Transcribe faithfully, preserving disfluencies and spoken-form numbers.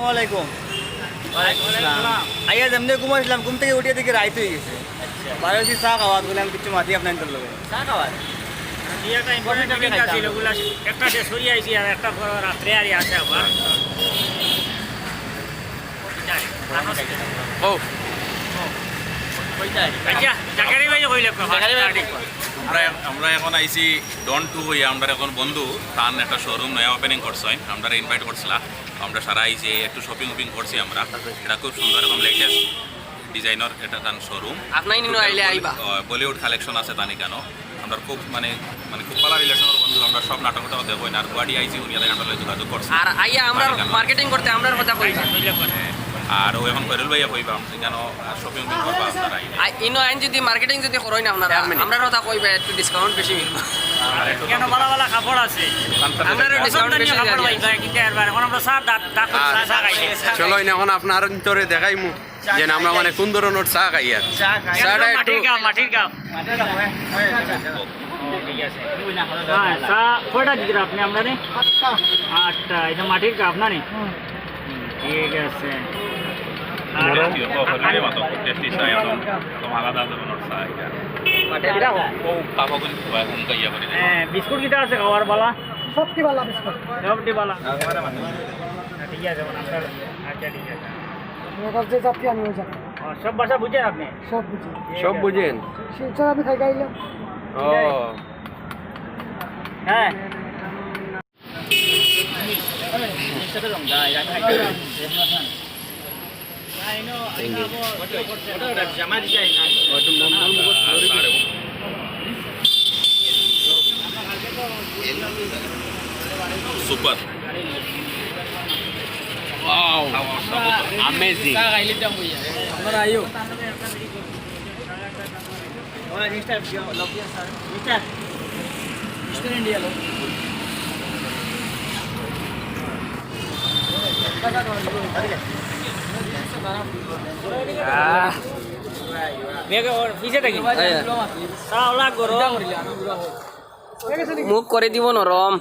আসসালামু আলাইকুম। ওয়ালাইকুম আসসালাম। আইয়া যেমনে ঘুমাইছিলাম, ঘুম থাকি উঠিয়া দেখি রাইত অই গেছে। আচ্ছা। বারইছি চা খাওয়াত, বুলে আমি কিচ্ছু মাতি আপনার তোর লগে। চা খাওয়াত? ই একটা important meeting আছিল, ওগুলা একটা শেষ করি আইছি, আর একটা রাত্রে আর আছে আবার। ও। আচ্ছা, জাকারি ভাই কইলে কো, জাকারি ভাই। আমরা, আমরা এখন আইছি ডন টু অইয়া, আমরার একজন বন্ধু, তান একটা শোরুম নয়া opening করছইন, আমরারে invite করছিলা। আমরা সারা আইছি, একটু shopping উপিং করছি আমরা। এটা খুব সুন্দর এবং latest design-র এটা তান শোরুম। আপনার ইনো আইলে আইবা। আহ, Bollywood collection আছে তান ইকানো। আমরা খুব মানে, মানে খুব ভালা relation-র বন্ধু, আমরা সব নাটক টাটক দেখো, আর গুয়াহাটি আইছি উনি, তাই আমরা লগে যোগাযোগ করছি। আর আইয়া আমরা তান ইকানো। Marketing করতে আমরার কথা কইবা। আর ও এখন কইরুল ভাইয়া কইবা, আমরা কেন আর shopping উপিং করবা আপনারা আইলে। আই-, ইনো আইন যদি marketing যদি করইন আপনারা, এক মিনিট। আমরার কথা কইবা, একটু discount বেশি মিলবো। আর একটু কেন ভালা ভালা কাপড় আছে। আমরারও discount পছন্দনীয় বেশি কাপড় আছে। পাইবা, কিন্তু এরবার এখন আমরা চা, দা-, দা-, আচ্ছা। চা খাইছি। চলো, ইনো এখন আপনার অন্তরে দেখাইমু যে আমরা মানে কোন ধরনর চা খাই আর। চা খাই। চাটা একদম একটু মাটির কাপ, মাটির কাপ। ঠিক আছে। হ্যাঁ, চা কয়টা দিতে আপনি আপনারে? আটটা। আটটা, এটা মাটির কাপ না নি? হুম। হুম, ঠিক আছে। আর নরম। এটা হোক। ও, কাপড় করে ধোয়া, এখনকার ইয়ে করে দেবো। হ্যাঁ, বিস্কুট কিতা আছে খাওয়ার বালা? সবটি বালা বিস্কুট। সবটি বালা। হ্যাঁ, ঠিক আছে, মানে আপনার, আচ্ছা, ঠিক আছে। আমার কাছে যে জাতি আমি ওই জাতি। ও, সব ভাষা বুঝেন আপনি? সব বুঝি। সব বুঝেন? শিলচর আমি থাকি আইলাম। ও। হ্যাঁ। Super. Wow. Amazing. পিছে থাকি। চা ওলা গরম। মুখ করে দিব নরম।